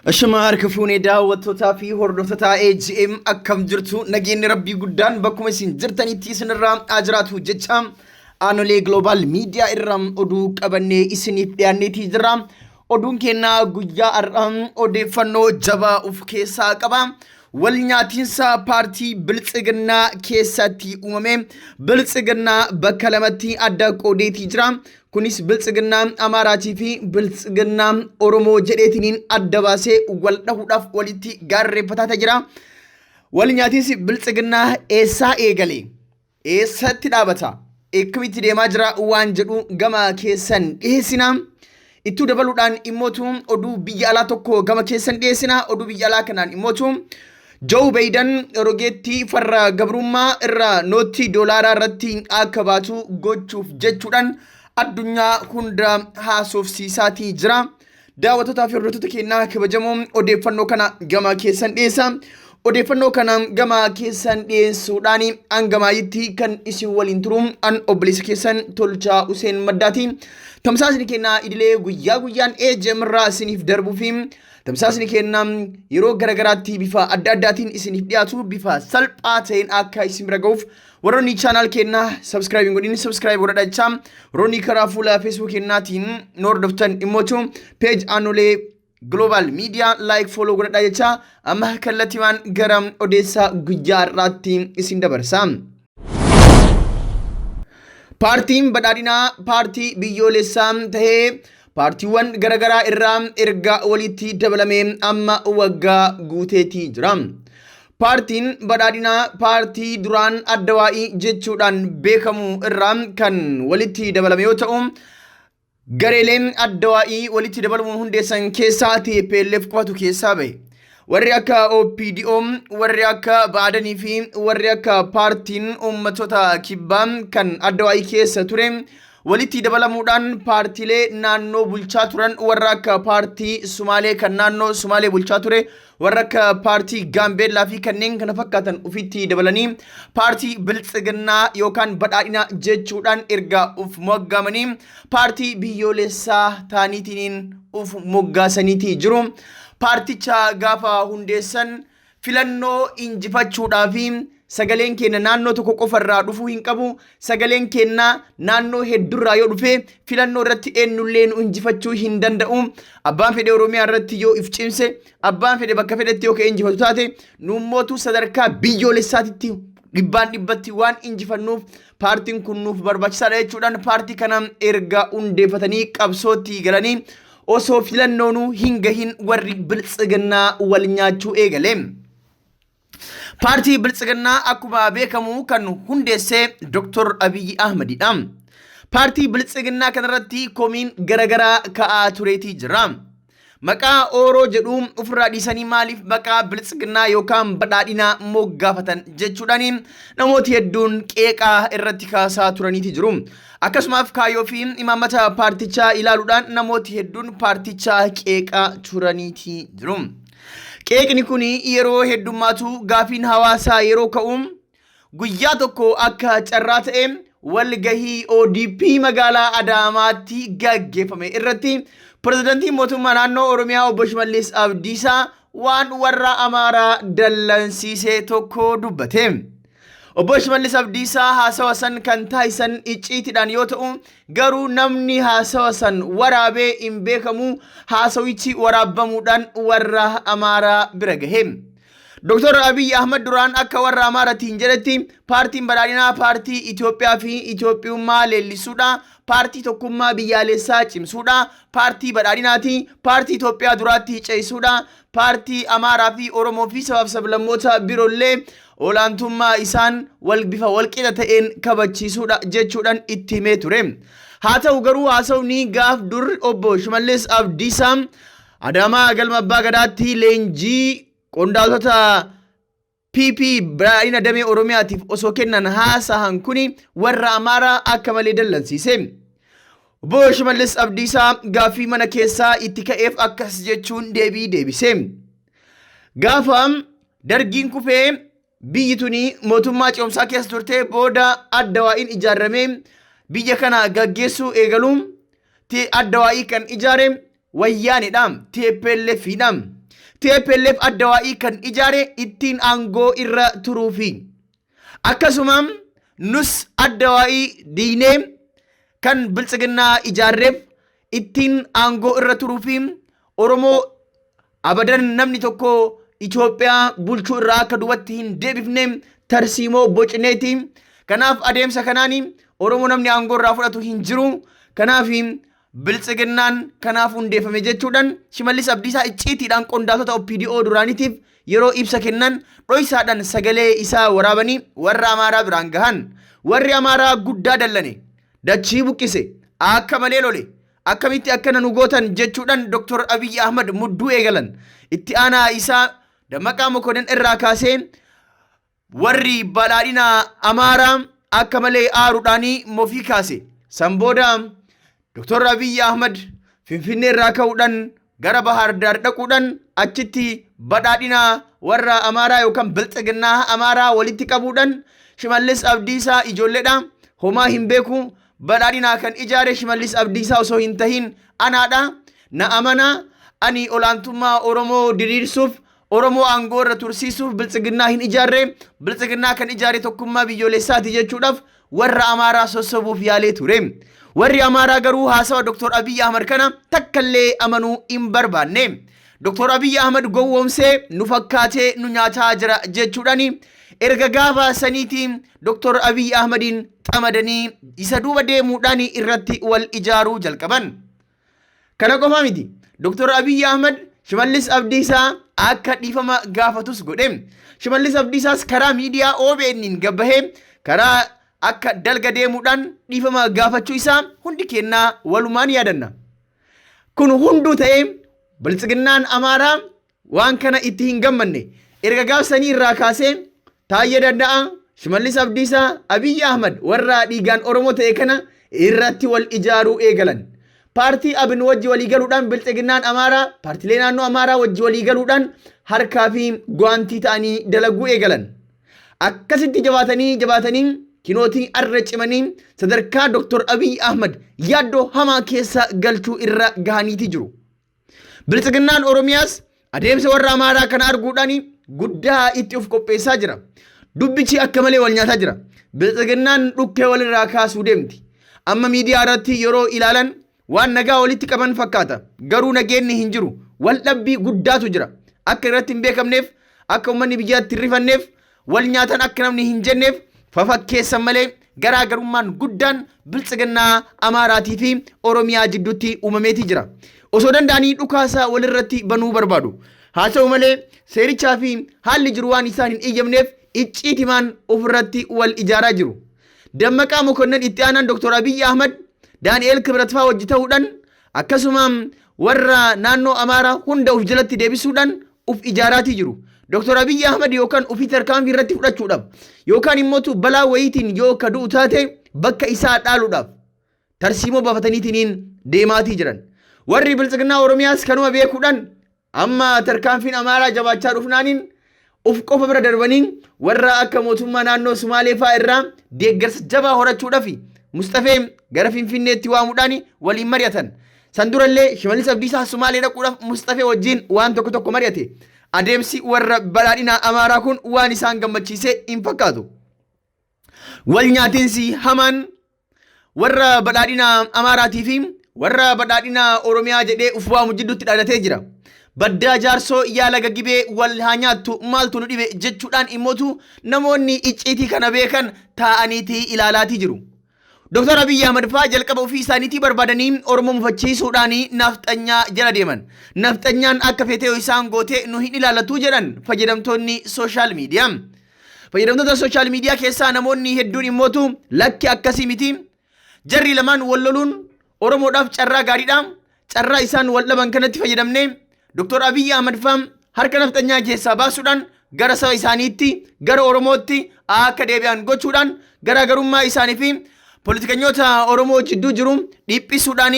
Ashama harka fuunee daawwattootaa fi hordoftoota AGM, akkam jirtu? Nageenyi rabbii guddaan bakkuma isin jirtanitti isinirraa haa jiraatu jecha, Aanolee Global Media irraa oduu qabannee isiniif dhiyaanneetii jira. Oduun keenna guyyaa har'aa odeeffannoo jabaa of keessaa qaba. Wal nyaatiinsa paartii Biltsiginnaa keessatti uumame Biltsiginnaa bakka lamatti adda qoodeetii jira. Kunis Biltsiginnaa Amaaraatii fi Biltsiginnaa Oromoo jedheetiniin adda baasee wal dhahuudhaaf walitti gaarreeffataa jira. Wal nyaatiinsi Biltsiginnaa eessaa eegale? Eessatti dhaabata? Akkamitti deemaa jira waan jedhu gama keessan dhiyeessina. Ittuu dabaluudhaan immootu oduu biyya alaa tokko gama keessan dhiyeessina. Oduu biyya alaa kanaan immootu Joe Biden rogeettii farra gabrummaa irra nootti doolaaraa irratti akka baatu gochuuf jechuudhaan addunyaa hunda haasofsiisaatii jira. Daawwattootaa fi hordoftoota keenyaa kabajamoo, odeeffannoo kana gama keessan dhiyeessa. Odeeffannoo kana gama keessan dhiyeessuudhaan hangamaayitti kan isin waliin turu an obboleessa keessan Tolchaa Useen Maddaati. Tamsaasni keenyaa idilee guyyaa guyyaan AGM irraa isiniif darbuu fi tamsaasni keenyaa yeroo garagaraatti bifa adda addaatiin isiniif dhiyaatu bifa salphaa ta'een akka isin bira ga'uuf, warroonni channel keenyaa subscribe hin godhin subscribe godhadhaa jechaa, warroonni karaa fuula Facebook keenyaatiin nu hordoftan immootu page Aanolee Global Media like, follow godhadhaa jechaa, amma kallattiiwaan gara odeessaa guyyaa har'aatti isin dabarsa. Paartiin Badhaadhinaa paartii biyyoolessaa tahee paartiiwwan garaagaraa irraa erga walitti dabalamee amma waggaa guuteetii jira. Paartiin Badhaadhinaa paartii duraan Addawaa'ii jechuudhaan beekamu irraa kan walitti dabalame yoo ta'u, gareeleen Addawaa'ii walitti dabalamuun hundeessan keessaa TPLF qofatu keessaa bahe. Warri akka OPDO, warri akka Baadanii fi warri akka paartiin uummattoota kibbaa kan Addawaa'ii keessa ture walitti dabalamuudhaan paartiilee naannoo bulchaa turan, warra akka paartii Sumaalee kan naannoo Sumaalee bulchaa ture, warra akka paartii Gaambeellaa fi kanneen kana fakkaatan ofitti dabalanii paartii Biltsiginnaa yookaan Badhaadhinaa jechuudhaan erga uf moggaamanii paartii biyyoolessaa ta'aniitiin uf moggaasaniitii jiru. Paarticha gaafa hundeessan filannoo injifachuudhaa fi sagaleen keenya naannoo tokko qofarraa dhufuu hin qabu. Sagaleen keenya naannoo hedduurraa yoo dhufe filannoo irratti eenyullee nu injifachuu hin danda'u. Abbaan fedhe Oromiyaa irratti yoo if cimse, abbaan fedhe bakka fedhetti yoo ka'e injifatu taate, nuummootu sadarkaa biyyoolessaatitti dhibbaan dhibbatti waan injifannuuf paartiin kun nuuf barbaachisaadha jechuudhaan paartii kana erga hundeeffatanii qabsootti galanii osoo filannoonuu hin gahin warri Biltsiginnaa wal nyaachuu eegale. Paartii Biltsiginnaa akkuma beekamu kan hundeesse Dr. Abiyyi Ahmadidha. Paartii Biltsiginnaa kanarratti komiin garaagaraa ka'aa tureetii jira. Maqaa Ooroo jedhu ofirraa dhiisanii maaliif maqaa Biltsiginnaa yookaan Badhaadhinaa moggaafatan jechuudhaan namooti hedduun qeeqaa irratti kaasaa turaniiti jiru. Akkasumas kaayyoo fi imaammata paartichaa ilaaluudhaan namooti hedduun paartichaa qeeqaa turaniiti jiru. Qeeqni kun yeroo heddummaatu, gaafiin hawaasaa yeroo ka'u, guyyaa tokko akka carraa ta'e walgahii ODP magaalaa Adaamaatti gaggeeffame irratti pirezidantiin mootummaa naannoo Oromiyaa obbo Shimallis Abdiisaa waan warra Amaaraa dallansiise tokko dubbate. Obbo Shimallis Abdiisaa haasawa san kan taasisan icciitiidhaan yoo ta'u, garuu namni haasawa san waraabee hin beekamu, haasawichi waraabbamuudhaan warra Amaaraa bira gahe. Dr. Abiy Ahmad duraan akka warra Amaaratiin jedhetti paartiin Badhaadhinaa paartii Itoophiyaa fi Itoophiyummaa leellisuudha, paartii tokkummaa biyyaalessaa cimsuudha, paartii badhaadhinaati, paartii Itoophiyaa duraatti ce'isuudha, paartii Amaaraa fi Oromoo fi sabaaf sablammoota biroollee olaantummaa isaan wal bifa walqixa ta'een kabachiisuudha jechuudhaan itti himee ture. Haa ta'u garuu, haasawni gaaf dur obbo Shimallis Abdiisaa Adaamaa galma Abbaa Gadaatti leenjii qondaaltota PP Badhaadhina damee Oromiyaatiif osoo kennan haasahan kuni warra Amaaraa akka malee dallansiise. Obbo Shimallis Abdiisaa gaaffii mana keessaa itti ka'eef akkas jechuun deebii deebise. Gaafa Dargiin kufee biyyi tuni mootummaa ce'umsaa keessa turte, booda Addawaa'iin ijaaramee biyya kana gaggeessuu eegaluun Addawaa'ii kan ijaare Wayyaanidha. TPLFidha. TPLF addawaa'ii kan ijaare ittiin aangoo irra turuufi. Akkasuma nus addawaa'ii diinee kan biltsiginnaa ijaarreef ittiin aangoo irra turuufi. Oromoo abadan namni tokko Itoophiyaa bulchuu irraa akka duubatti hin deebifne tarsiimoo bocneeti. Kanaaf adeemsa kanaan Oromoo namni aangoo irraa fudhatu hin jiru. Kanaaf biltsiginnaan kanaaf hundeeffame jechuudhaan Shimallis Abdiisaa icciitiidhaan qondaaltota OPDO duraaniitiif yeroo ibsa kennan dhoysaadhaan sagalee isaa waraabanii warra Amaaraa biraan gahan. Warri Amaaraa guddaa dallane, dachii buqqise, akka malee lole. Akkamitti akkana nu gootan jechuudhaan Dr. Abiy Ahmad mudduu eegalan. Itti aanaa isaa Dammaqaa Mokonnin irraa kaasee warri badhaadhina Amaaraa akka malee aaruudhaan mofii kaase. San booda Dr. Abiy Ahmad Finfinnee irraa ka'uudhaan gara Bahaar Daar dhaquudhaan achitti badhaadhina warra Amaaraa yookaan bilxiginnaa Amaaraa walitti qabuudhaan Shimallis Abdiisaa ijoolleedha. Homaa hin beeku. Badhaadhinaa kan ijaare Shimallis Abdiisaa osoo hin tahin anaadha. Na amanaa, ani olaantummaa Oromoo diriirsuuf, Oromoo aangoo irra tursiisuuf biltsiginnaa hin ijaarre, biltsiginnaa kan ijaare tokkummaa biyyoolessaati jechuudhaaf warra Amaaraa sossobuuf yaalee ture. Warri Amaaraa garuu haasawa Dr. Abiy Ahmad kana takkallee amanuu hin barbaanne. Dr. Abiy Ahmad gowwoomsee nu fakkaatee nu nyaataa jira jechuudhaan erga gaafa saniitii Dr. Abiy Ahmadiin xamadanii isa duuba deemuudhaan irratti wal ijaaruu jalqaban. Kana qofaa miti. Dr. Abiy Ahmad Shimallis Abdiisaa akka dhiifama gaafatus godhe. Shimallis Abdiisaas karaa miidiyaa OBN'n gabbahee karaa akka dalga deemuudhaan dhiifama gaafachuu isaa hundi kennaa walumaan yaadanna. Kun hunduu ta'ee biltsiginnaan Amaaraa waan kana itti hin gammanne. Erga gaafsanii irraa kaasee Taayyee Danda'aa, Shimallis Abdiisaa, Abiyyi Ahmad warra dhiigaan Oromoo ta'e kana irratti wal ijaaruu eegalan. Paartii Abin wajji walii galuudhaan biltsiginnaan Amaaraa paartiilee naannoo Amaaraa wajji walii galuudhaan harkaa fi guwaantii ta'anii dalaguu eegalan. Akkasitti jabaatanii jabaatanii kinootii arra cimanii sadarkaa Dr. Abiy Ahmad yaaddoo hamaa keessa galchuu irra gahaniiti jiru. Biltsiginnaan Oromiyaas adeemsa warra Amaaraa kana arguudhaan guddaa itti of qopheessaa jira. Dubbichi akka malee wal nyaataa jira. Biltsiginnaan dhukkee walirraa kaasuu deemti. Amma miidiyaa irratti yeroo ilaalan waan nagaa walitti qaban fakkaata. Garuu nageenni hin jiru. Wal dhabbii guddaatu jira. Akka irratti hin beekamneef, akka uummanni biyyaatti hin rifanneef, wal nyaatan akka namni hin jenneef fafakkeessan malee garaagarummaan guddaan biltsiginnaa Amaaraatii fi Oromiyaa jidduutti uumameetii jira. Osoo danda'anii dhukaasa walirratti banuu barbaadu. Haa ta'u malee seerichaa fi haalli jiru waan isaan hin eeyyamneef icciitimaan ofirratti wal ijaaraa jiru. Dammaqaa Mokonnon itti aanaan Dr. Abiy Ahmad Daani'eel Kibrat fa'aa wajji ta'uudhaan akkasuma warra naannoo Amaaraa hunda of jalatti deebisuudhaan uf ijaaraatii jiru. Dr. Abiy Ahmad yookaan ofii tarkaanfii irratti fudhachuudhaaf yookaan immoo balaa wayiitiin yoo ka du'u taate bakka isaa dhaaluudhaaf tarsiimoo baafataniitiin deemaatii jiran. Warri biltsiginnaa Oromiyaas kanuma beekuudhaan amma tarkaanfiin Amaaraa jabaachaa dhufnaaniin uf qofa bira darbanii warra akka mootummaa naannoo Sumaalee fa'aa irraa deeggarsa jabaa horachuudhaaf Musxafee gara Finfinneetti waamuudhaan waliin mari'atan. San durallee Shimallis Abdiisaa Sumaalee dhaquudhaaf Musxafee wajjin waan tokko tokko mari'ate. Adeemsi warra badhaadhina Amaaraa kun waan isaan gammachiise hin fakkaatu. Wal nyaatinsi hamaan warra badhaadhina Amaaraatii fi warra badhaadhina Oromiyaa jedhee uf waamu jidduutti dhalatee jira. Baddaa jaarsoo yaa laga gibee wal haa nyaattu maaltu nu dhibe jechuudhaan immootu namoonni icciitii kana beekan taa'aniitii ilaalaatii jiru. Dr. Abiyyi Ahmad fa'aa jalqaba ofii isaaniitii barbaadanii Oromoo mufachiisuudhaan nafxanyaa jala deeman. Nafxanyaan akka feetee isaan gootee nu hin ilaallatu jedhan fayyadamtoonni sooshaal miidiyaa. Fayyadamtoota sooshaal miidiyaa keessaa namoonni hedduun immootu lakki akkasii miti. Jarri lamaan wal loluun Oromoodhaaf carraa gaariidha. Carraa isaan wal dhaban kanatti fayyadamnee Dr. Abiyyi Ahmad fa'aa harka nafxanyaa keessaa baasuudhaan gara saba isaaniitti gara Oromootti akka deebi'an gochuudhaan garaagarummaa isaanii fi politikanyoota Oromoo jidduu jiru dhiphisuudhaan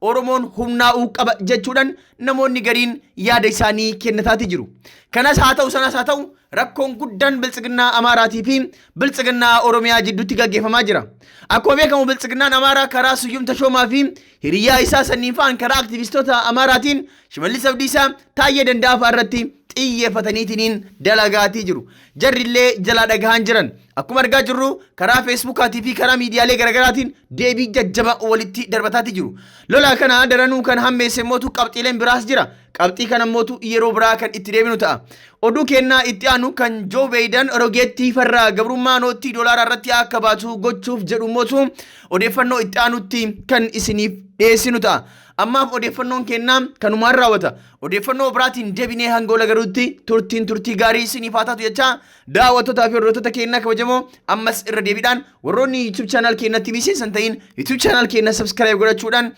Oromoon humnaa'uu qaba jechuudhaan namoonni gariin yaada isaanii kennataati jiru. Kanas haa ta'u sanas haa ta'u rakkoon guddaan Biltsiginnaa Amaaraatii fi Biltsiginnaa Oromiyaa jidduutti gaggeeffamaa jira. Akkuma beekamu Biltsiginnaan Amaaraa karaa Suyyum Tashoomaa fi hiriyyaa isaa sanniin fa'aan karaa aktivistoota Amaaraatiin Shimallis Abdiisaa, Taayyee Danda'aa fa'a irratti xiyyeeffataniitiniin dalagaatii jiru. Jarrillee jalaa dhagahaan jiran. Akkuma argaa jirru karaa Feesbuukaatii fi karaa miidiyaalee garaagaraatiin deebii jajjaba walitti darbataatii jiru. Lola kana daranuu kan hammeesse mootu qabxiileen biraas jira. Qabxii kana mootu yeroo biraa kan itti deebinu ta'a. Oduu kennaa itti aanu kan Joo Beeydan rogeettii farra gabrummaa noottii doolaaraa irratti akka baatu gochuuf jedhu mootu odeeffannoo itti aanutti kan isiniif dhiyeessinu ta'a. Ammaaf odeeffannoon kennaa kanumaan raawwata. Odeeffannoo biraatiin deebinee hanga wal agaruutti turtiin turtii gaarii isiniif haa taatu jechaa, daawwattootaa fi hordoftoota keenyaa kabajamoo, ammas irra deebiidhaan warroonni YouTube channel keenyatti miseensa hin ta'in YouTube channel keenya subscribe godhachuudhaan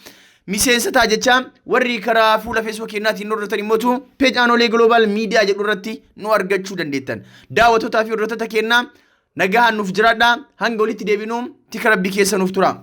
miseensa ta'a jechaa, warri karaa fuula Facebook keenyaatiin nu hordoftan immoo page Aanolee Global Media jedhu irratti nu argachuu dandeettan. Daawwattootaa fi hordoftoota keenyaa, nagahaan nuuf jiraadhaa, hanga walitti deebinuu tika rabbii keessa nuuf tura.